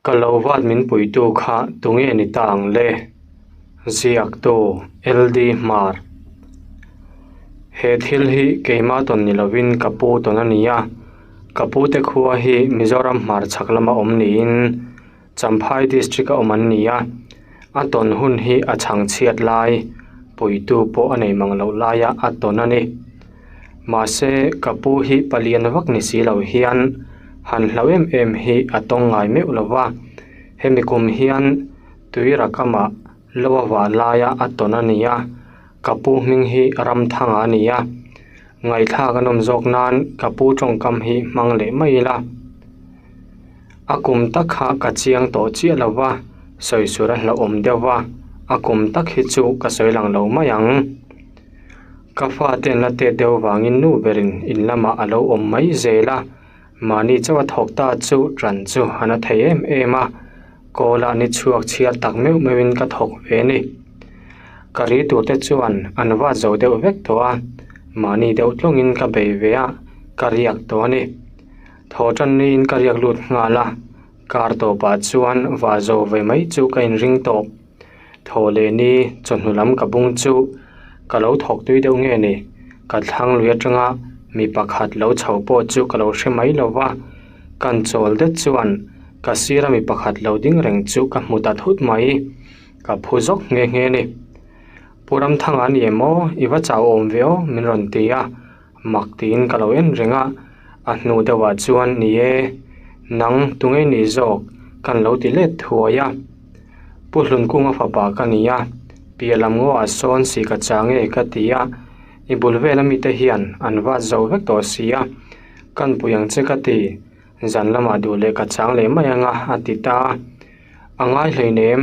Ka lo vat min puitu kha tunge ni ta ang le? Ziaktu LD Hmar He thil hi keimah tawn ni lovin ka pu tawn a ni a, ka pute khua hi Mizoram hmar chhak lama awm niin Champhai District a awm an ni a, a tawn hun hi a chhang chhiat lai, puitu pawh a nei mang loh laia a tawn a ni. Mahse, ka pu hi palian vak ni si lo hian han hlau em em hi a tawng ngai meuh lo va, hemi kum hian tui rakamah lo a vah laia a tawn a ni a, ka pu hming hi Ramthanga a ni a, ngaihthlak a nawm zawk nan ka pu tawngkam hi hmang leh mai ila. A kum tak kha ka chiang tawh chiah lo va, sawi sur a hlauhawm deuh va, a kum tak hi chu ka sawi lang lo mai ang. Ka fate an la tet deuh vangin nu berin in lamah a lo awm mai zel a, mahni chauh a thawk ta chu ṭan chu a na thei em em a, kawlah ni chhuak chhiar tak meuh meuhin ka thawk ve a ni. Ka ri tur te chuan an vat zo deuh vek tawh a, mahni deuh tlawngin ka bei ve a, ka riak tawh a ni. Thaw ṭan niin ka riak lut nghal a, kar tawpah chuan vah zo ve mai chu ka inring tawp. Thaw leh ni chawhnu lam ka bung chu ka lo thawk tui deuh nge ni? Ka thlang lui atanga mi pakhat lo chho pawh chu ka lo hre mai lo va, kan chawl det chuan ka sira mi pakhat lo ding reng chu ka hmu ta thut mai. Ka phu zawk nghe nghe ni. Pu Ramthanga a ni em aw? I va chau awm ve aw min rawn ti a. Mak tiin ka lo en reng a, a hnu deuhah chuan ni e, nang tunge ni zawk kan lo ti let thuai a. Pu Hlunkunga fapa ka ni a, piah lam ngawah sawn si ka chang e ka ti a, i bul vela mite hian an vat zo vek tawh si a, kan pui ang che ka ti, zan lamah duh leh ka chang leh mai ang a, a ti ta a. A ngai hleinem,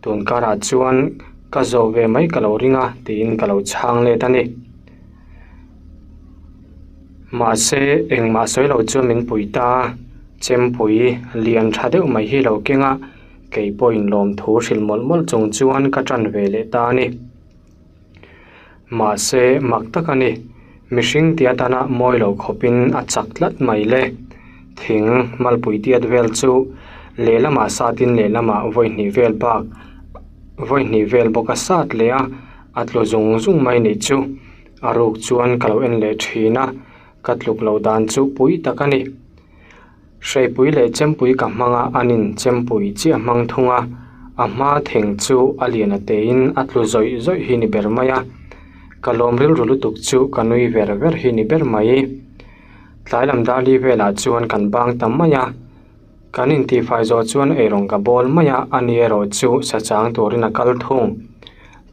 tun karah chuan ka zawh ve mai ka lo ring a tiin ka lo chhang let a ni. Mahse, engmah sawi lo chuan min pui ta a, chempui lian tha deuh mai hi lo keng a, kei pawhin lawmthu hrilh mawlh mawlh chung chuan ka tan ve leh ta a ni. Mahse, mak tak a ni, mihring tia tana mawi lo khawpin a chak tlat mai le. Thing malpui tiat vel chu lehlamah satin lehlamah vawi hnih vel bak vawi hnih vel bawk a sat leh a, a tlu zung zung mai nih chu. A ruk chuan ka lo en leh thin a, ka tluk loh dan chu pui tak a ni. Hreipui leh chempui ka hmang a, an in chempui chiah hmang thung a, a hma theng chu a lian a tein a tlu zawih zawih hi ni ber mai a, ka lawm rilru lutuk chu ka nui ver ver hi ni ber mai. Tlai lam dar li velah chuan kan bang ta mai a, kan intihfai zawh chuan eirawng ka bawl mai a, ani erawh chu sa chang turin a kal thung.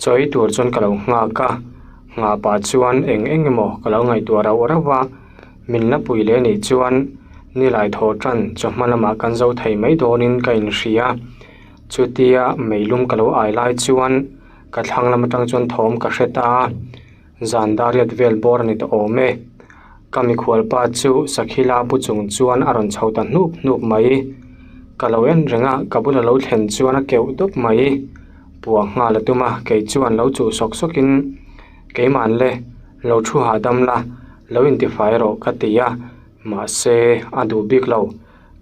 Chawi tur chuan ka lo nghak a, nghah pah chuan eng eng emaw ka lo ngaihtuah rauh rauh a, min la pui leh anih chuan nilai thawh tan chawhma lamah kan zo thei mai dawnin ka inhria. Chutia meilum ka lo ai lai chuan ka thlang lam atang chuan thawm ka hre ta a, zan dariat vel bawr a ni ta awm e. Ka mikhual pa chu Sakhila pu chung chuan a rawn chho ta hnup hnup mai. Ka lo en reng a, ka bula lo thlen chuan a keuh dawp mai. Puah nghal a tum a, kei chuan lo chuh sawk sawkin Keimah le, lo thu hahdam la, lo intifai rawh ka ti a, mahse a duh bik lo.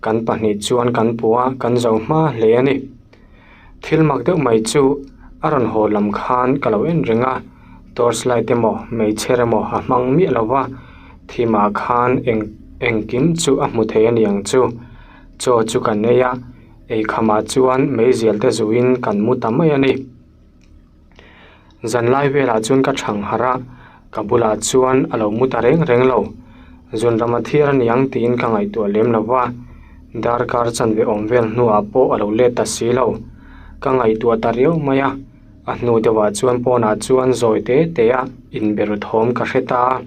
Kan pahnih chuan kan puah a, kan zo hma hle a ni. Thil mak deuh mai chu a rawn haw lam khan ka lo en reng a, torch light emaw hmeichher emaw a hmang miah lo va, thimah khan eng engkim chu a hmu thei a ni ang chu. Chaw chu kan ei a, eikhamah chuan meizial te zuin kan mu ta mai a ni. Zanlai velah chuan ka thang harh a, ka bulah chuan a lo mu ta reng reng lo. Zunram a thiar a niang tiin ka ngaihtuah lem lo va, darkar chanve awm vel hnuah pawh a lo let ta si lo. Ka ngaihtuah ta riau mai a, a hnu deuhah chuan pawnah chuan zawi te te a inberu thawm ka hre ta a.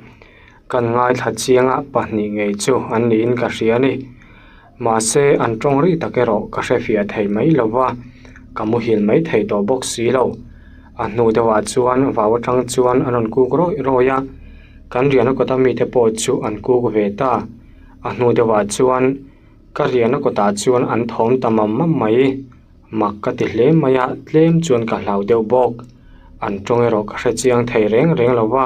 Kan ngaithla chianga pahnih ngei chu an niin ka hria a ni. Mahse, an tawng ri tak erawh ka hre fiah thei mai lo va, ka muhil mai thei tawh bawk si lo. A hnu deuhah chuan vau atang chuan an rawn kuk rawih rawih a, kan riahna kawta mite pawh chu an kuk ve ta. A hnu deuhah chuan ka riahna kawtah chuan an thawm ta mam mam mai. Mak ka ti hle mai a, tlem chuan ka hlau deuh bawk. An tawng erawh ka hre chiang thei reng reng lo va,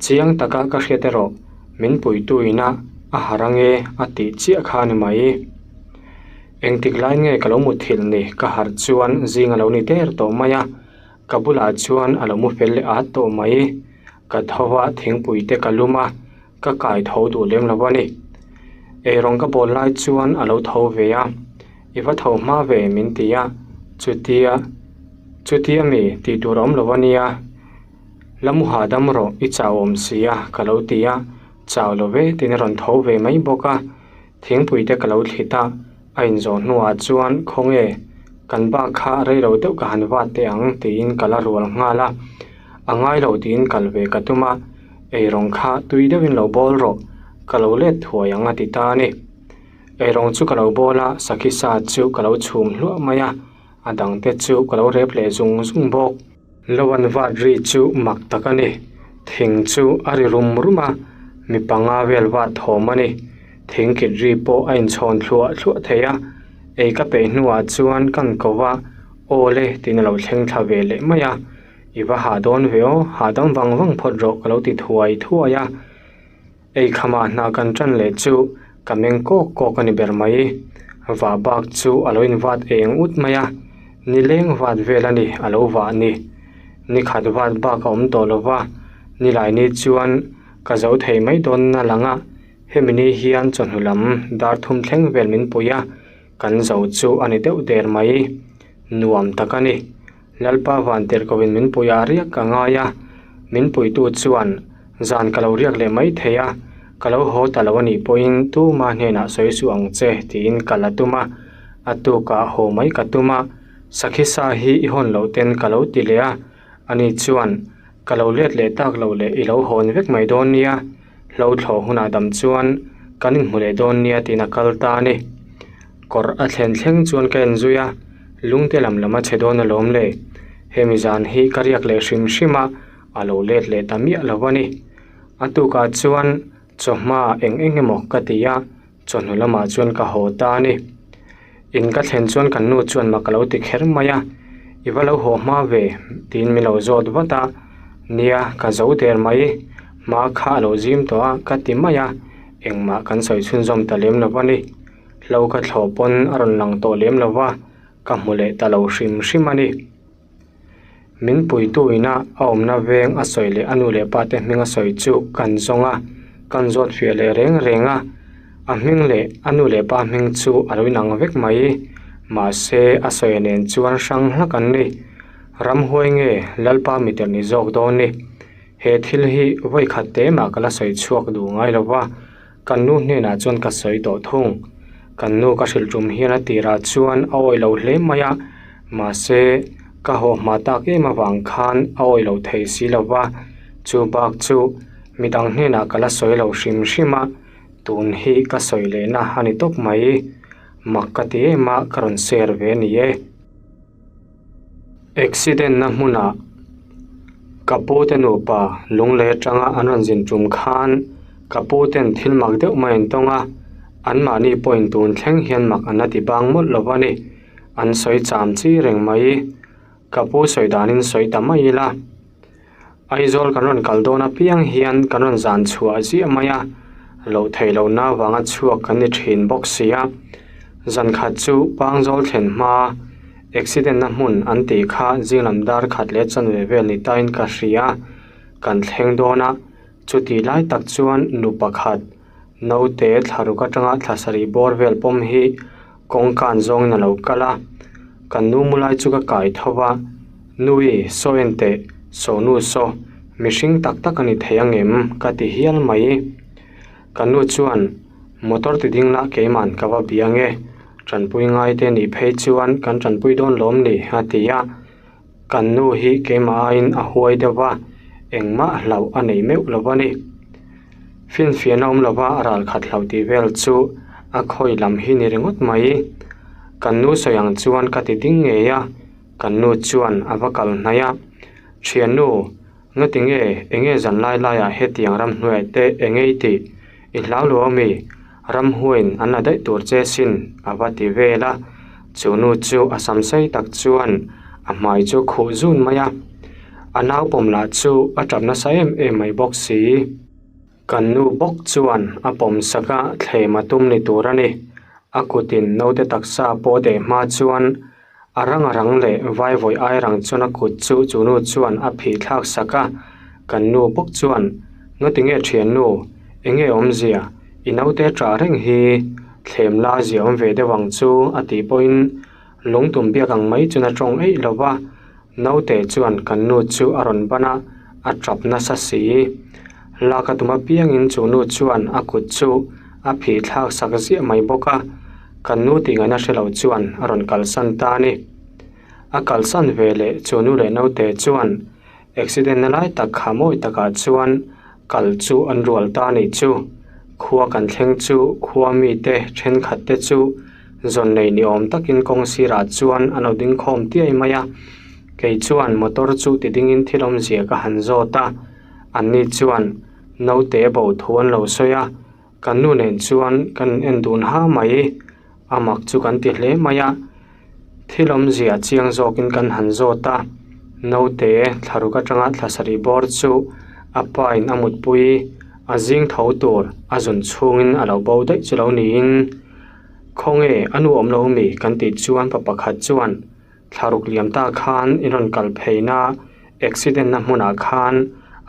chiang taka ka hriat erawh min puitu ina a har ange a tih chiah kha a ni mai. Engtik lai nge ka lo muthilh ni ka harh chuan zing a lo ni der tawh mai a, ka bulah chuan a lo mu fel leh at tawh mai. Ka tho a, thingpui te ka lum a, ka kai tho duh lem lo a ni. Eirawng ka bawl lai chuan a lo tho ve a, I va tho hma ve min ti a, chutia chutia mi tih tur a awm lo a nia, la mu hahdam rawh i chau awm si a ka lo ti a, chau lo ve tiin a rawn tho ve mai bawk a. Thingpui te ka lo thlit a, a inzawh hnuah chuan khawnge kan bak kha rei lo deuh ka han vat teh ang tiin ka la rual nghal a, a ngai lo tiin kal ve ka tum a, eirawng kha tui deuhin lo bawl rawh, ka lo let thuai ang a ti ta a ni. Eirawng chu ka lo bawl a, sakhi sa chu ka lo chhum hluah mai a, a dangte chu ka lo rep leh zung zung bawk. Lo an vat ri chu mak tak a ni. Thing chu a ri rum rum a, mi panga vel vat thawm a ni. Thing kit ri pawh a inchhawn thluah thluah thei a, ei ka peih hnuah chuan kan ko va, Aw le tiin a lo thleng thla ve leh mai a. I va hah dawn ve aw, hahdam vang vang phawt rawh ka lo ti thuai thuai a. Ei khamah hna kan ṭan leh chu ka meng kawk kawk a ni ber mai. Vah bak chu a lo invat eng ut mai a, nileng vat vel a ni a lo vah ni. Ni khat vat bak a awm tawh lo va, nilai ni chuan ka zo thei mai dawn a lang a, hemi ni hian chawhnu lam dar thum thleng vel min pui a, kan zo chu a ni deuh der mai. Nuam tak a ni. Lalpa Vantirhkohin min pui a riak ka ngai a, min puitu chuan zan ka lo riak leh mai thei a, ka lo haw ta lo a nih pawhin tuma hnenah sawi suh ang che tiin ka la tum a, a tukah haw mai ka tum a, sakhi sa hi i hawn loh ten ka lo ti leh a, ani chuan ka lo let leh tak loh leh i lo hawn vek mai dawn nia, hlo thlawh hunah dam chuan kan inhmu leh dawn nia tiin a kal ta a ni. Kawr a thlen thleng chuan ka en zui a, lungte lam lam a chhe dawn alawm le. Hemi zan hi ka riak leh hrim hrim a, a lo let leh ta miah lo a ni. A tukah chuan chawhma eng eng emaw ka ti a, chawhnu lamah chuan ka haw ta a ni. In ka thlen chuan kan nu chuan mak a lo ti kher mai a, I va lo haw hma ve tiin min lo zawt vat a, nia ka zo der mai, hma kha a lo zim tawh a ka ti mai a, engmah kan sawi chhunzawm ta lem lo a ni. Hlo ka thlawh pawn a rawn lang tawh lem lo va, ka hmu leh ta lo hrim hrim a ni. Min puitu ina a awmna veng a sawi leh a nu leh pa te hming a sawi chu kan zawng a, kan zawt fiah leh reng reng a. A hming leh a nu leh pa hming chu a lo inang vek mai, mahse a sawi nen chuan hrang hlak an ni. Ramhuai nge Lalpa miter ni zawk dawn ni? He thil hi vawi khat te mah ka la sawi chhuak duh ngai lo va. Kan nu hnenah chuan ka sawi tawh thung. Kan nu ka hrilh tum hian a tirah chuan a awih lo hle mai a, mahse ka haw hma tak em avang khan a awih lo thei si lo va, chu bak chu midang hnenah ka la sawi lo hrim hrim a, tun hi ka sawi lehna a ni tawp mai. Mak ka ti em a, ka rawn share ve a ni e. Accident na hmunah ka pu te nupa lunglei atanga an rawn zin tum khan ka pu ten thil mak deuh mai an tawng a, anmahni pawhin tun thleng hian mak an la ti bang mawlh lo a ni. An sawi cham chi reng mai. Ka pu sawi danin sawi ta mai ila. Aizawl kan rawn kal dawn apiang hian kan rawn zan chhuah ziah mai a, loh theih lohna avanga chhuak kan ni thin bawk si a. Zan khat chu Pangzawl thlen hma accident na hmun an tih kha zinglam dar khat leh chanve vel ni tain ka hria kan thleng dawn a, chutih lai tak chuan nu pakhat naute thlaruk atanga thla sarih bawr vel pawm hi Kawngkan zawngin a lo kal a, kan nu mu lai chu ka kai tho va, Nui, saw en teh, saw nu saw, mihring tak tak a ni thei ang em? ka ti hial mai. Ka nu chuan, Motor ti ding lah keiman ka va bia nge, tanpui ngai te nih phei chuan kan tanpui dawn lawm ni? a ti a. Kan nu hi keimah aiin a huai deuh va, engmah hlauh a nei meuh lo a ni. Finfiahna awm lova ral khat hlauh tih vel chu a khawi lam hi ni ringawt mai. Kan nu sawi ang chuan ka ti ding ngei a, kan nu chuan a va kal hnaih a, Thiannu, ngati nge enge zan lai laiah hetiang ramhnuai te enge i tih? I hlau lo ami? Ramhuaiin an la daih tur che sin a va ti vel a, chu nu chu a sam sei tak chuan a hmai chu khuh zun mai a, a naupawm lah chu a tap nasa em em mai bawk si. Kan nu bawk chuan a pawm sak a thlem a tum ni tur a ni. A kutin naute taksa pawh a deh hma chuan a rang a rang leh vaivawih ai rang chuan a kut chu chu nu chuan a phih thlak sak a. Kan nu bawk chuan, Ngatinge thiannu, enge awmzia, i naute ṭah reng hi thlem la zia awm ve deuh ang chu a tih pawhin lungtum biak ang mai chuan a ṭawng eih lo va. Naute chuan kan nu chu a rawn ban a, a ṭap nasa si. Lak a tum apiangin chu nu chuan a kut chu a phih thlak sak ziah mai bawk a, kan nu tih ngaihna hre lo chuan a rawn kalsan ta a ni. A kalsan ve leh chu nu leh naute chuan accident na lai tak kha mawi takah chuan kal chu an rual ta a nih chu. Khua kan thleng chu khua mite thenkhat te chu zawn nei ni awm takin kawng sirah chuan an lo ding khawm tiai mai a. Kei chuan motor chu ti dingin thil awmzia ka han zawt a, anni chuan naute bo thu an lo sawi a, kan nu nen chuan kan en dun ha mai, a mak chu kan ti hle mai a. Thil awmzia chiang zawkin kan han zawt a, naute thlaruk atanga thla sarih bawr chu a pa in a mutpui a zing tho tur a zun chhungin a lo bo daih chu lo niin khawnge a nu awm lo mi kan tih chuan pa pakhat chuan thlaruk liam ta khan in rawn kal pheina accident na hmunah khan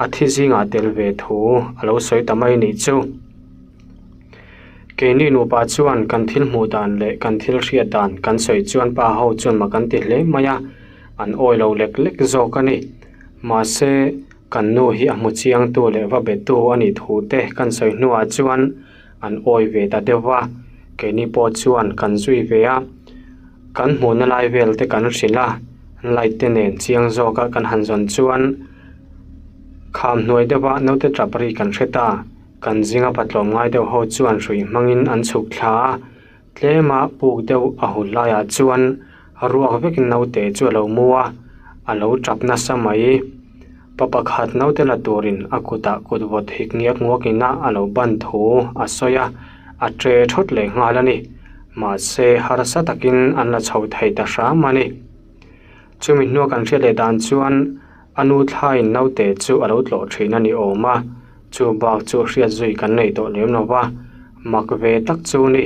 a thi zingah tel ve thu a lo sawi ta mai nih chu. Keini nupa chuan kan thil hmuh dan leh kan thil hriat dan kan sawi chuan pa ho chuan mak an ti hle mai a, an awi lo lek lek zawk a ni. Mahse, kan nu hi a hmu chiangtu leh va betu a nih thu te kan sawi hnuah chuan an awi ve ta deuh va, keini pawh chuan kan zui ve a. Kan hmuhna lai vel te kan hrilh a, light te nen chiang zawka kan han zawn chuan kham hnuai deuha naute tap ri kan hre ta. Kan zinga patlawm ngai deuh ho chuan hrui hmangin an chhuk thla a, tlema puk deuh a hul laiah chuan ruak vekin naute chu a lo mu a, a lo tap nasa mai. Pa pakhat naute la turin a kutah kut vawt hik ngiak nguakin a a lo ban thu a sawi a, a ṭe thawt leh nghal a ni. Mahse harsa takin an la chho thei ta hram a ni. Chumi hnua kan hriat leh dan chuan a nu thlaiin naute chu a lo tlawh thin a ni awm a, chu bak chu hriat zui kan nei tawh lem lo va, mak ve tak chu ni.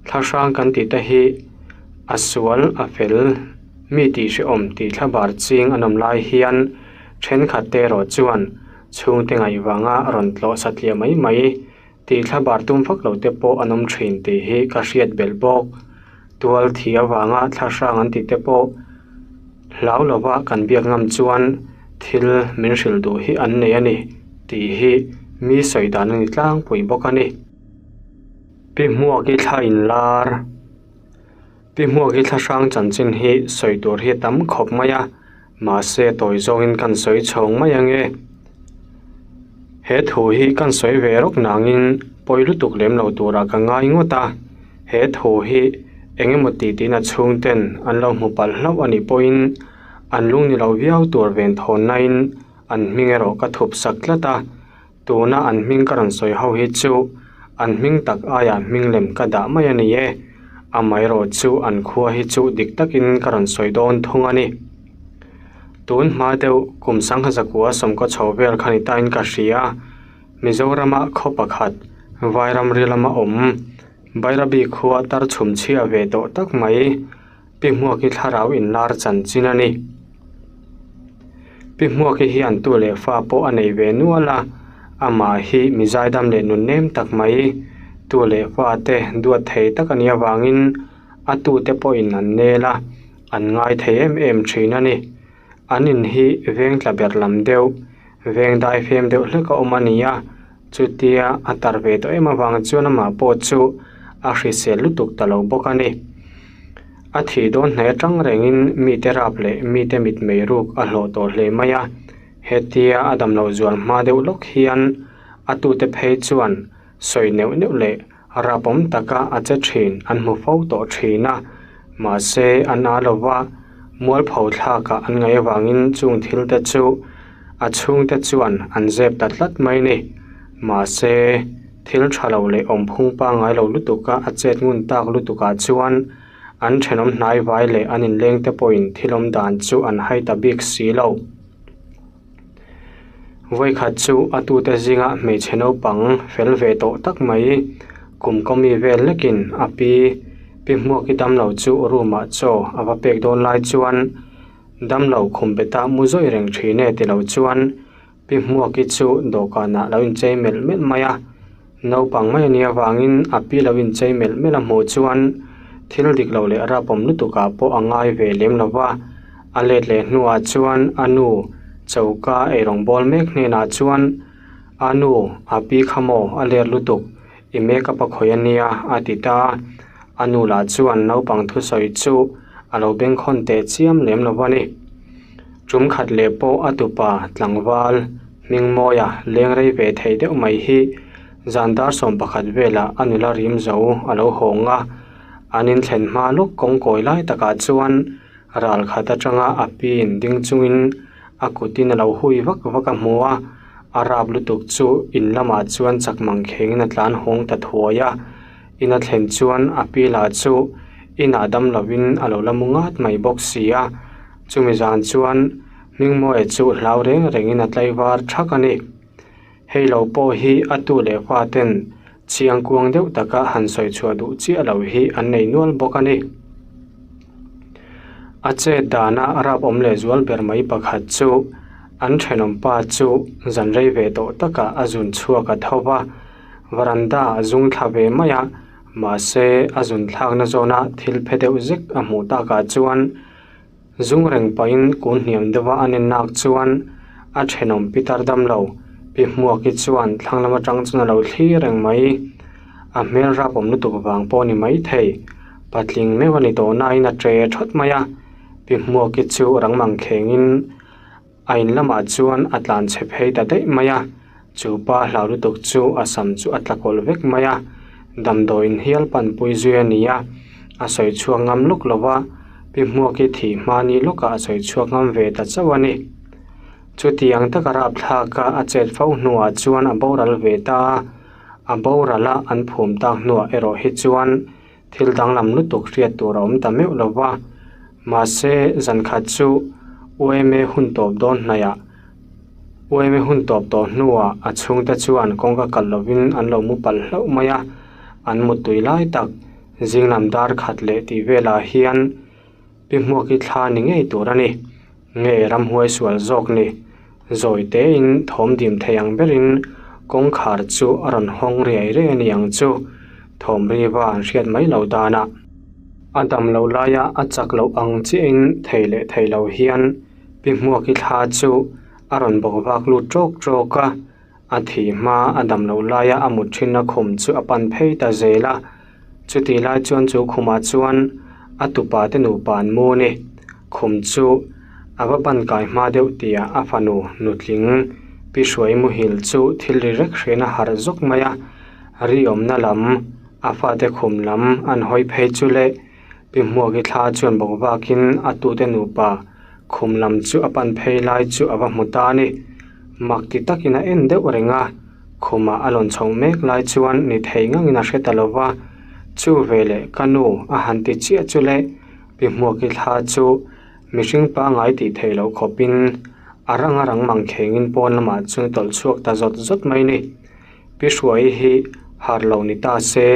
Thla hrang kan tih te hi a sual a fel mi tih hrehawm tih thla bar ching an awm lai hian thenkhat te erawh chuan chhungte ngaih vanga rawn tlawh satliah mai mai Tih thla bar tum vak lo te pawh an awm thin tih hi ka hriat belh bawk. Tual thi avanga thla hrang an tih te pawh hlau lova kan biak ngam chuan thil min hrilh duh hi an nei a ni tih hi mi sawi dan a ni tlangpui bawk a ni. Pi Hmuaki thla inlar Pi Hmuaki thla hrang chanchin hi sawi tur hi a tam khawp mai a. Mahse tawi zawngin kan sawi chhawng mai ange. He thu hi kan sawi ve rawk nangin pawi lutuk lem lo turah ka ngai ngawt a. He thu hi eng emaw tih tiin a chhungten an lo hmu palh hlauh a nih pawhin an lung ni lo viau tur ven thawnnain an hming erawh ka thup sak tlat a. Tuna an hming ka rawn sawi ho hi chu an hming tak aiah hming lem ka dah mai a ni e. Amaherawh chu an khua hi chu dik takin ka rawn sawi dawn thung a ni. Tun hma deuh kum sangha zakua sawmkaw chho vel kha ni tain ka hria. Mizorama khaw pakhat Vairam ri lama awm Bairabi khua tar chhum chhia ve tawh tak mai. Pi Hmuaki thlarau inlar chanchin a ni. Pi Hmuaki hian tu leh fa pawh a nei ve nual a, amah hi mi zaidam leh nun nem tak mai, tu leh fa te duat thei tak a nih avangin a tute pawhin an nel a, an ngai thei em em thin a ni. An in hi veng tla ber lam deuh, veng daifem deuh hlek a awm a ni a, chutia a tar ve tawh em avang chuan amah pawh chu a hrisel lutuk ta lo bawk a ni. A thih dawn hnai atang rengin mite rap leh mite mitmei ruk a hlawh tawh hle mai a, hetia a damloh zual hma deuh lawk hian a tute phei chuan sawi neuh neuh leh rapawm taka a che thin an hmu fo tawh thin a, mahse an a lova mualpho thlakah an ngaih avangin chung thil te chu a chhungte chuan an zep ta tlat mai ni. Mahse thil tha lo leh awmphung pangngai lo lutuka a chet ngun tak lutukah chuan an thenawm hnai vai leh an inleng te pawhin thil awm dan chu an hai ta bik si lo. Vawikhat chu a tute zinga hmeichhe naupang fel ve tawh tak mai. Kum kaw mi vel lekin a pi Pi Hmuaki damlo chu room ah chaw a va pek dawn lai chuan damlo khum betah mu zawih reng thin e ti lo chuan Pi Hmuaki chu dawhkanah lo inchei melh melh mai a. Naupang mai a nih avangin a pi lo inchei melh melh a hmuh chuan thil dik lo leh rapawm lutukah pawh a ngai ve lem lo va. A let leh hnuah chuan a nu choka eirawng bawl mek hnenah chuan A nu, a pi kha maw a let lutuk, i makeup a khawih a nia a ti ta a. A nu lah chuan naupang thusawi chu a lo bengkhawn teh chiam lem lo va ni. Tum khat leh pawh a tupa tlangval Hmingmawia leng rei ve thei deuh mai hi zan dar 11 velah a nula rim zo a lo hawng a, an inthlen hma lawk kawngkawi lai takah chuan ral khat atanga a piin ding chungin a kutin a lo hui vak vak a hmu a, a rap lutuk chu in lamah chuan chak mang khengin a tlan hawng ta thuai a, in a thlen chuan a pi lah chu inah dam lovin a lo la mu ngat mai bawk si a, chumi zan chuan Hmingmawia chu hlau reng rengin a tlaivar thak a ni. Hei lo pawh hi a tu leh fa ten chiang kuang deuh taka han sawi chhuah duh chiah lo hi an nei nual bawk a ni. A chet dana rap awm leh zual ber mai pakhat chu an thenawm pa chu zan rei ve tawh takah a zun chhuak a tho va, varanda a zung thla ve mai a, mahse a zun thlakna zawna thil phe deuh zek a hmuh takah chuan Zung reng pahin kun hniam deuha a nennak chuan a thenawm pitar dam lo, Pi Hmuaki chuan thlang lam atang chuan a lo thlir reng mai. A hmel rapawm lutuk vang pawh a ni maithei. Patling meuh a ni tawh nain a tre thawt mai a, Pi Hmuaki chu rang mang khengin A in lamah chuan a tlan chhe phei ta daih mai a, chu pa hlau lutuk chu a sam chu a tla kawlh vek mai a, damdawiin hial panpui zui a ni a, a sawi chhuak ngam lawk lo va, Pi Hmuaki thih hma ni lawkah a sawi chhuak ngam ve ta chauh a ni. Chutiang taka rapthlaka a chet fo hnuah chuan a boral ve ta a, a boral a an phum tak hnuah erawh hi chuan Thil danglam lutuk hriat tur a awm ta meuh lo va, mahse zan khat chu UMA hun tawp dawn hnaihah UMA hun tawp tawh hnuah a chhungte chuan kawngka kalh lovin an lo mu palh hlauh mai a, an muttui lai tak zinglam dar khat leh tih velah hian Pi Hmuaki thla ni ngei tur a ni. Nge ramhuai sual zawk ni? Zawi tein thawm dim thei ang berin kawngkhar chu a rawn hawng riai riai a ni ang chu. Thawm riva an hriat mai lo danah. A dam loh laia a chak loh ang chiahin thei leh thei lo hian Pi Hmuaki thla chu a rawn bawk vak lut ṭawk ṭawk a. A thih hma a dam loh laia a mut thinna khum chu a pan phei ta zel a. Chutih lai chuan chu khumah chuan a tupa te nupa an mu a ni. Khum chu a va ban kai hma deuh tihah a fanu nutling Pi Hruai muhil chu thil ri rek hrian a harh zawk mai a. Ri awmna lam a fate khum lam an hawi phei chu le Pi Hmuaki thla chuan bawk vakin a tute nupa khum lam chu a pan phei lai chu a va hmu ta a ni. Mak ti takin a en deuh reng a, khumah a lawn chho mek lai chuan ni thei ngangin a hre ta lo va, Chu veleh ka nu a han ti chiah chu le, Pi Hmuaki thla chu mihring pangngai tih theih loh khawpin a rang a rang mang khengin pawn lamah chuan a tawlh chhuak ta zawt zawt mai ni. Pi Hruai hi har lo ni ta se,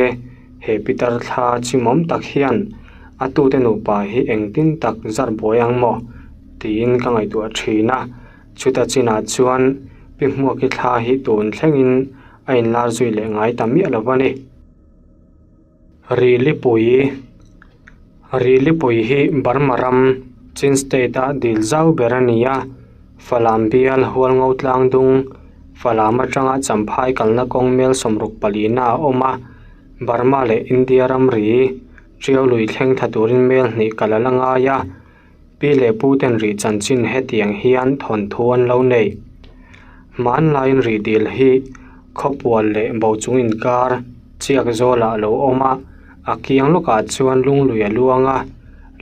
he Pitar thla chimawm tak hian a tute nupa hi engtin tak zar buai ang maw? tiin ka ngaihtuah thin a. Chuta chinah chuan Pi Hmuaki thla hi tun thlengin a inlar zui leh ngai ta miah lo va ni. Rilipui Rilipui hi Burma ram, Chin State-a dil zau ber a ni a, Falam bial Hualngo tlang dung, Falam atanga Champhai kalna kawng mel 64 a awm a, Burma leh India ramri, Tiau lui thleng thla turin mel hnih kal a la ngai a. Pi leh pu ten rih chanchin hetiang hian thawnthu an lo nei. Hmanlaiin rih dil hi khawpual leh bochung inkar chiak zawlah a lo awm a, a kiang lawkah chuan lunglui a luang a,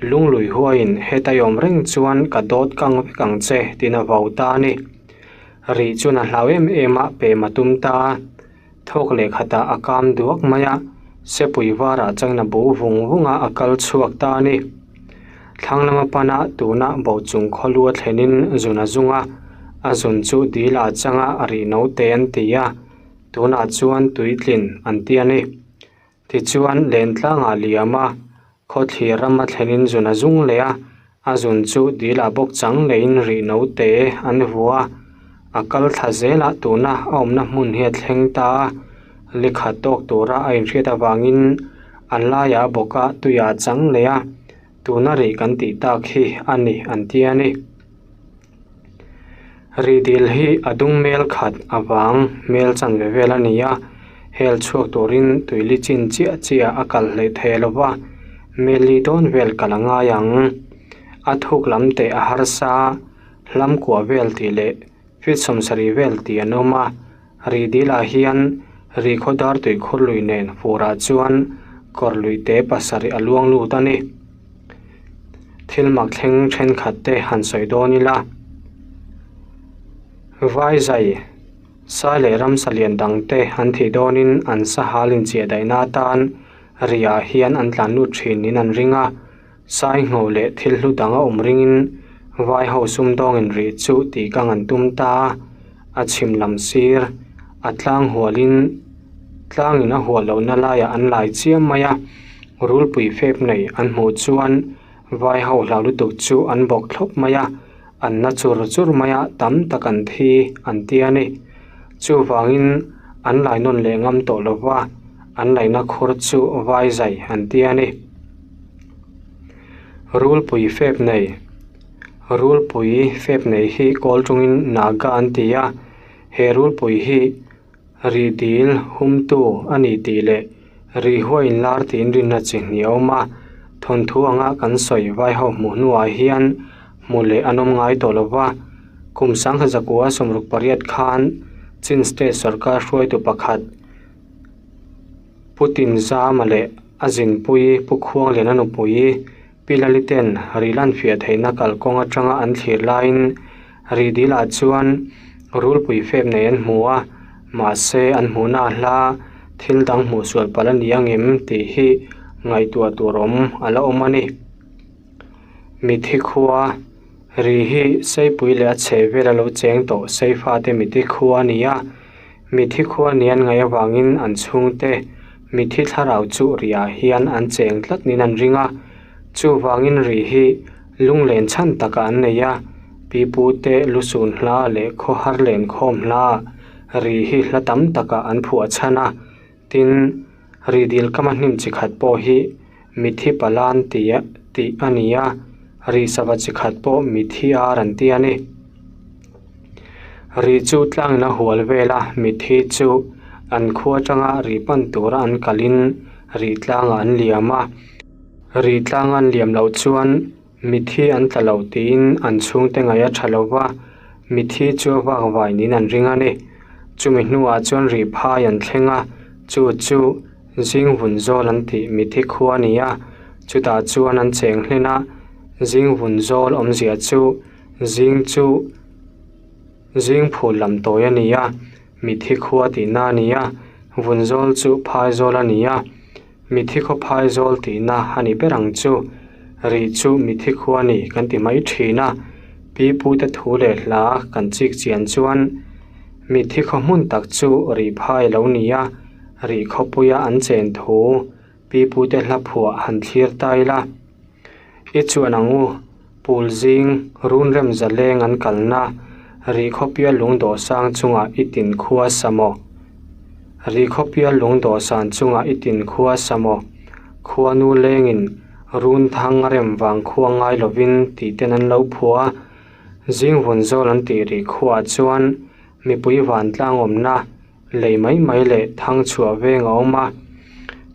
lunglui huaiin heta i awm reng chuan ka dawt kang vek ang che tiin a vau ta a ni. Rih chuan a hlau em em a, pem a tum ta a. Thawk leh khatah a kam duak mai a, sepui varah chuan a bu vung vung a, a kal chhuak ta a ni. Thlang lama pana tuna bochung khawlu a thlenin zun a zung a, a zun chu dil ah changa a rih no te an ti a, tunah chuan tuitlin an ti a ni. Tichuan, Lentlangah liam a, khawthlir rama thlenin zun a zung leh a, a zun chu dilah bawk chang lehin rih no te an vua a, a kal thla zelah tuna a awmna hmun hi a thleng ta a, likhat tawk tura a inhriat avangin a laiah a bawk a, tuiah a chang leh a, tuna rih kan tih tak hi a ni an ti a ni. Rih dil hi a dung mel khat avang hmel chanve vel a ni a, hel chhuak turin tuili chin chiah chiah a kal hleih thei lo va, meli dawn vel kal a ngai ang. A thuk lam teh a harsa, hlam kuah vel tih leh feet sawmsarih vel tih an awm a, rih dilah hian rih khawdar tuikhur lui nen furah chuan kawr lui te pasarih a luang lut a ni. Thil mak thleng thenkhat te han sawi dawn ila, Vai zai, sai leh ramsa lian dang te an thih dawnin an sahal inchiah daihna atan riah hian an tlan lut thin niin an ring a, sai ngho leh thil hlu dang a awm ringin vai ho sumdawngin rih chu tih kang an tum ta a, a chhim lam sir a tlang hualin tlangin a hual lohna laiah an lai chiam mai a. Rulpui fep nei an hmuh chuan vai ho hlau lutuk chu an bawk thlawp mai a, an na chur chur mai a, tam tak an thi an ti a ni. Chuvangin an lai nawn leh ngam tawh lo va, an laihna khur chu vai zai an ti a ni. Rulpui fep nei Rulpui fep nei hi kawl tungin Naga an ti a, he rulpui hi Rih dil humtu a ni tih leh rih huai inlar tiin rinna chi hnih a awm a, thawnthu anga kan sawi vai ho hmuh hnuah hian hmu leh an awm ngai tawh lo va. Kum sangha zakua 68 khan Chin State sorkar hruaitu pakhat Pu Tinzama leh a zinpui Pu Khuangliana nupui Pi Laliten rih lan fiah theihna kalkawng atanga an thlir laiin rih dilah chuan rulpui fep nei an hmu a, mahse an hmuhna a hla thil dang hmuh sual palh a ni angem tih hi ngaihtuah tur awm a la awm a ni. Mithi khua rih hi Seipui leh a chheh vel a lo cheng tawh Seifate mithi khua a ni a, Mithi khua ni an ngaih avangin an chhungte mithi thlarau chu rihah hian an cheng tlat niin an ring a, chuvangin rih hi lunglen chhan takah an nei a, pipute lusun hla leh khawhar lenkhawm hla rih hi hla tam takah an phuah chhan a, tin, rih dil kama hnim chi khat pawh hi mithi palan tih tih a ni a, rih sava chi khat pawh mithi ar an ti a ni. Rih chu tlangin a hual vel a, mithi chu an khua atanga rih pan tura an kalin rih tlangah an liam a, rih tlanga an liam loh chuan mithi an tla lo tiin an chhungte ngaih a tha lo va, mithi chu a vak vai niin an ring a ni. Chumi hnuah chuan rih phai an thleng a, chu chu zing vun zawl an tih mithi khua a ni a, chutah chuan an cheng hlen a, zing vun zawl awmzia chu Zing chu zing phul lam tawi a ni a, mithi khua tihna a ni a, vun zawl chu phai zawl a ni a, mithi khaw phai zawl tihna a ni ber ang chu. Rih chu mithi khua a ni kan ti mai thin a, pi pute thu leh hla kan chik chian chuan mithi khaw hmun tak chu rih phai a lo ni a, rih khawpuia an chen thu pi pute hla phuah han thlir ta ila. I chuan ang u, Pul zing, run rem zaleng an kalna, Rihkhawpia lung dawhsang chungah i tin khua sa maw? Rihkhawpia lung dawhsan chungah i tin khua sa maw? Khuanu lengin run thang a rem vang khua ngai lovin tih ten an lo phuah a, zing vun zawl an tih rih khuaah chuan mipui vantlang awmna, Lei mai mai leh thangchhuah veng a awm a,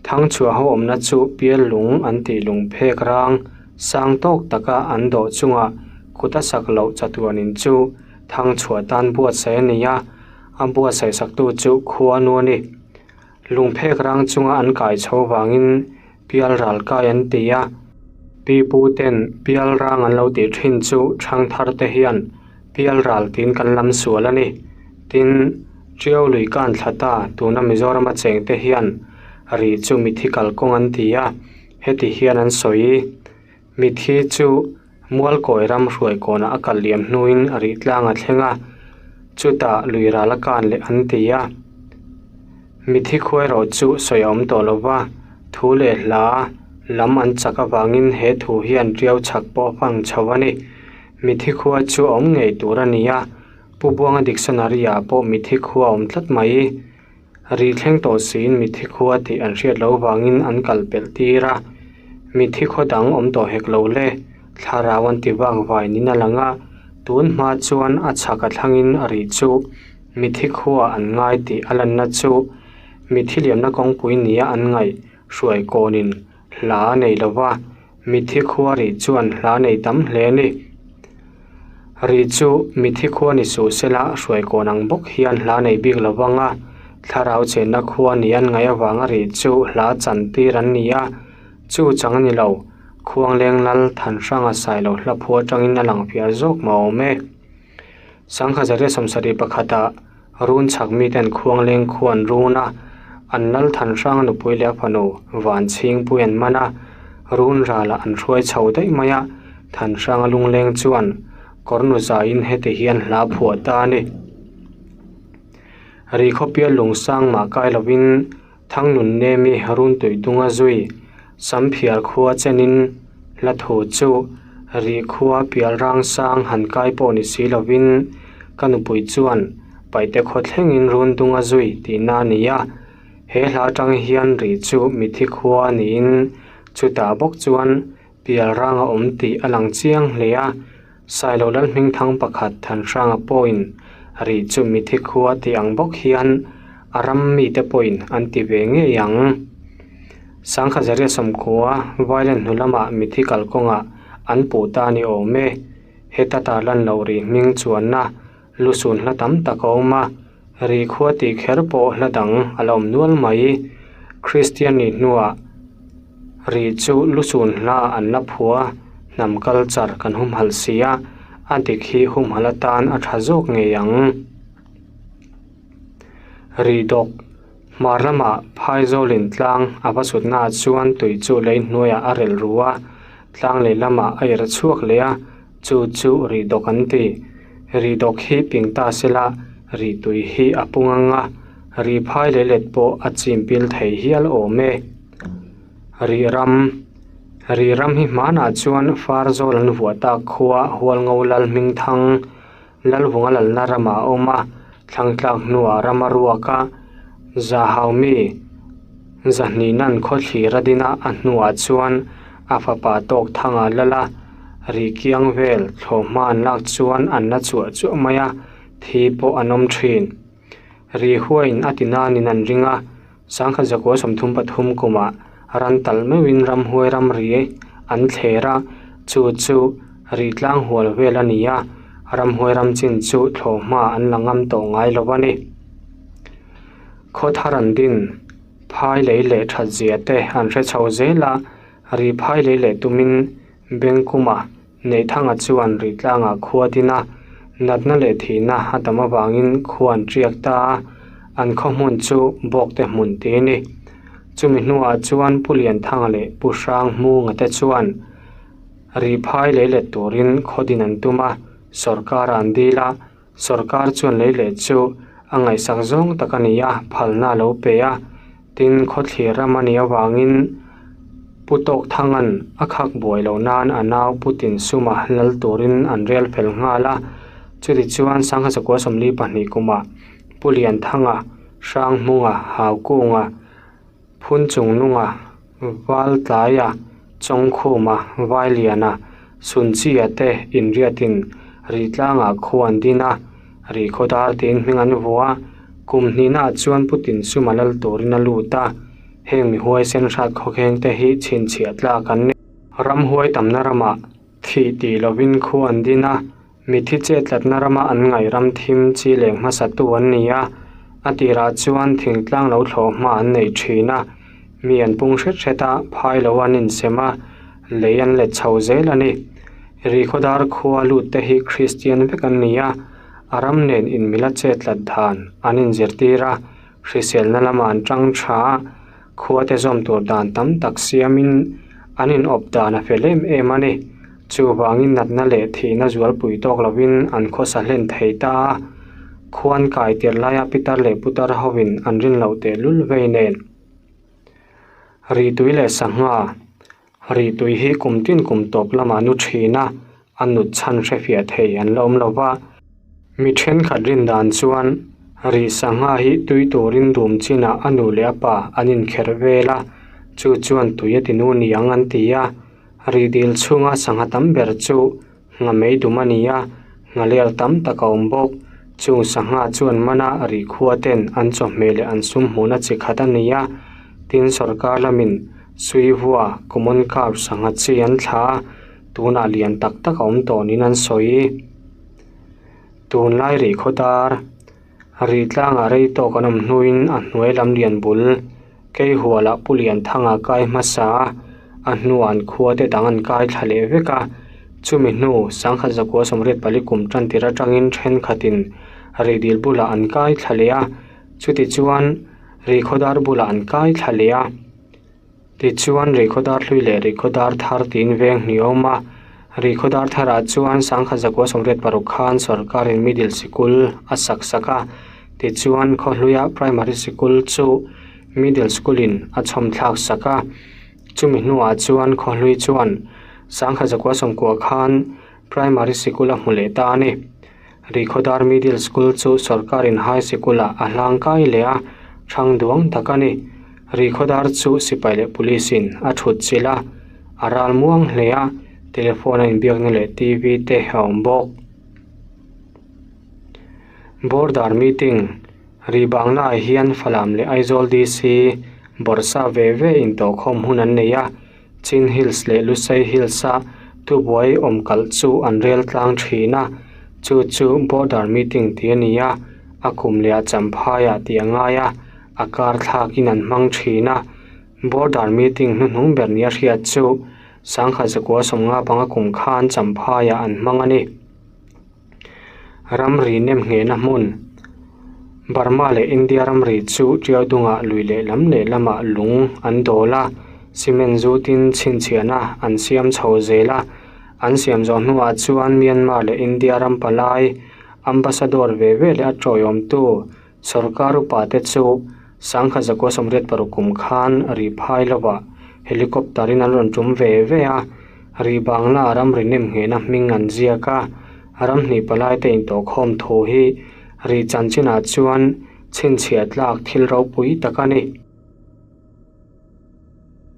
thangchhuah ho awmna chu pial lung an tih lung phek rang sang tawk taka an dawh chungah kut a sak loh chatuanin chu thangchhuah tan buatsaih a ni a, a buatsaih saktu chu khua nu a ni. Lung phek rang chunga an kai chho vangin pial ral kai an ti a, pi pu ten pial rang an lo tih thin chu thangthar te hian pial ral tiin kan lam sual a ni. Tin, Tiau lui kan thla ta tuna Mizorama cheng te hian ri chu mithi kalkawng an ti a, heti hian an sawi. Mithi chu Mualkawi ram hruaikawnah a kal liam hnuin a rih tlang a thleng a, chutah lui ral a kan leh an ti a. Mithi khua erawh chu sawi a awm tawh lo va. Thu leh hla lam an chak avangin he thu hian Tiau chhak pawh a fan chho a ni. Mithi khua chu a awm ngei tur a ni a, Pu Buanga dictionary ah pawh mithi khua a awm tlat mai. Ri thleng tawh siin mithi khua tih an hriat loh vangin an kal pelh tir a, mithi khaw dang awm tawh hek lo le, thlarau an ti vak vai niin a lang a, tun hma chuan a chhak a thlangin a ri chu mithi khua an ngai tih a lanna chu mithi liamna kawngpui nia an ngaih hruai kawnin hla a nei lo va, Mithi khua rih chuan hla nei tam hle a ni. Rih chu mithi khua ni suh sela hruaikawn ang bawk hian hla nei bik lo vang a, thlarau chenna khua ni an ngaih avanga rih chu hla chan tir an ni a, chu chang a ni lo. Khuangleng Lal Thanhranga Sailo hla phu atangin a lang fiah zawk mah awm e. Sangha Zaria sawmsarih pakhata run chhak miten Khuangleng khu an run a, an Lal Thanhranga nupui leh a fanu Vanchhingpui an man a, run ralah an hruai chho daih mai a, Thanhranga lungleng chuan kawrnu zaiin heti hian hla phuah ta a ni. Rikhawpial lungsang mah kai lovin Thangnun Nemi Runtui dunga zui Samphiar khua chenin hla thu chu Rih khua pial rang sang han kai pawh ni si lovin ka nupui chuan Paihte khaw thlengin run dunga zui tihna a ni a. He hla atang hian rih chu mithi khua niin chutah bawk chuan pial rang a awm tih a lang chiang hle a. Sailo Lalhmingthang pakhat Thanhranga pawhin rih chu mithi khua tih ang bawk hian a ram mite pawhin an ti ve ngei ang. Sangkhat Zaria sawmkhua Vailen hnu lamah mithi kalkawngah an puh ta a ni awm e. Heta tarlan loh rih hming chuanna lusun hla tam tak a awm a, rih khua tih kher pawh hla dang a la awm nual mai. Kristian nih hnuah rih chu lusun hla an la phua hnam culture kan humhalh si a, a dik hi humhalh atan a tha zawk ngei ang. Rih dawk hmar lamah Phaizawlin tlang a va sutnaah chuan tui chu lei hnuaiah a relh ru a, tlang leh lamah a irh chhuak leh a. Chu chu rih dawk an ti. Rih dawk hi ping ta sela rih tui hi a pung ang a, rih phai leh let pawh a chim pil thei hial awm e. Rih ram, Rih ram hi hmanah chuan far zawl an vuah tak khua Hualngo Lal Hmingthang, Lalvunga lalna ramah a awm a, thlangtlak hnuah ram a ruak a, Zahaumi Zahnihna'n khawthlir a din a, a hnuah chuan a fapa Tawkthanga lal a, rih kiang vel thlawhhma an lak chuan an la chuah chuah mai a, thi pawh an awm thin. Rih huaiin a ti nanin an ring a, Sangkhat zakua 33 kumah ran tal meuhin ramhuai ramri an thler a, chu chu rih tlang hual vel a ni a, ramhuai ram chin chu thlawhhma an la ngam tawh ngai lo a ni. Khawthar an din phai lei leh that zia te an hre chho zel a, rih phai lei leh tumin Bengkuma Neihthanga chuan rih tlangah khua din a, natna leh thihna a tam avangin khua an tiak ta a, an khaw hmun chu Bawkte hmun tih a ni. Chumi hnuah chuan Pu Lianthanga leh Pu Hranghmunga te chuan rih phai lei let turin khaw din an tum a, sawrkar an dil a, Sawrkar chuan lei leh chu a ngaihsak zawng tak a ni a, phalna a lo pe a, tin khawthlir ram a nih avangin Pu Tawkthanga'n a khak buai loh nan a nau Pu Tinsuma lal turin an rel fel nghal a, chutichuan Sangha Zakua 42 kumah Pu Lianthanga, Hranghmunga, Haukunga, Phunchungnunga, Valtlaia, Chawngkhuma, Vailiana, Sunchia te inriatin Rihtlangah khu an din a, Rihkhawdar tiin hming an vuah a, kum hnihnaah chuan Pu Tinsuma lal turin a lut a, heng mi huaisen hrat khawkheng te hi chhinchhiah tlak an ni. Ramhuai tamna ramah thih tih lovin khu an din a, Mithi chetlatna rama an ngaih ram thim chi leng hmasatu an ni a, a tirah chuan thingtlang lo thlawh hma an nei thin a, mi an pung hret hret a, phai lo an insem a, lei an let chho zel a ni. Rihkhawdar khua lut te hi Kristian vek an ni a, a ram nen inmila chetlat dan an inzirtir a, hriselna lamah an tang tha a, Khuate zawm tur dan tam tak siamin an inawp dan a fel em em a ni. Chuvangin natna leh thihna zualpui tawk lovin an khawsa hlen thei ta a. Khuan kai tirh laia pitar leh putar hovin an rin loh tehlul vei nen. Rihtui leh sangha, Rihtui hi kum tin kum tawp lamah nu thin a, a nut chhan hrefiah thei an la awm lo va. Mi thenkhat rin dan chuan rih sangha hi tui turin dum chinah a nu leh a pa an inkherh vel a, chu chuan tui a ti nu niang an ti a. Rih dil chhunga sangha tam ber chu Nghamei dum a ni a, nghaler tam tak a awm bawk. Chung sangha chuan mana rihkhua ten an chawhmeh leh an sum hmuhna chi khat a ni a, tin sorkar lamin Suihua, Common Carp sangha chi an thlah a, tunah lian tak tak a awm tawh niin an sawi. Tunlai rihkhaw dar rih tlangah rei tawk an awm hnuin a hnuai lam lian bul Keihualah Pu Lianthanga kai hmasa a, a hnuah an khua te dang an kai thla leh vek a. Chumi hnu, Sangkhat zakua 84 kum tan tir atangin thenkhatin Rihdil bulah an kai thla leh a, chutichuan Rihkhawdar bulah an kai thla leh a. Tichuan Rihkhawdar hlui leh Rihkhawdar thar tiin veng hnih a awm a. Rihkhawdar tharah chuan Sangkhat zakua 86 khan sawrkarin middle sikul a sak sak a. Tichuan khawhluia primary sikul chu middle school in a chhawm thlak sak a, chumi hnuah chuan khawhlui chuan Sangkhat zakua 90 khan primary sikul a hmu leh ta a ni. Rihkhawdar middle school chu sawrkarin high sikul ah a hlang kai leh a, thang duang tak a ni. Rihkhawdar chu sipai leh police in a thut chilh a, a ral muang hle a, telephone a inbiakna leh TV te a awm bawk. Border meeting ri bangnaah hian Falam leh Aizawl DC bawrhsa ve ve intawhkhawm hun an nei a, Chin Hills leh Lusei Hills-a thubuai awm kalh chu an rel tlang thin a, chu chu Border meeting tih a ni a, a kum leh a champhaiah tih a ngai a, a kar thlakin an hmang thin a. Border meeting hnuhnung ber nia hriat chu Sangha zakua 55 kum khan champhaiah an hmang a ni. Ramri nem nghehna hmun Burma leh India ramri chu Tiau dungah lui lehlam lehlamah lung an dawl a, cement zutin chhinchhiahna an siam chho zel a. An siam zawh hnuah chuan Myanmar leh India ram palai Ambassador ve ve leh a tawiawmtu Sorkar upate chu Sangha zakua 86 kum khan ri phai lovah helicopter in an rawn tum ve ve a, ri bangla ramri nem nghehna hming an ziak a, ramhnih palaite intawhkhawm thu hi ri chanchinah chuan chhinchhiah tlak thil ropui tak a ni.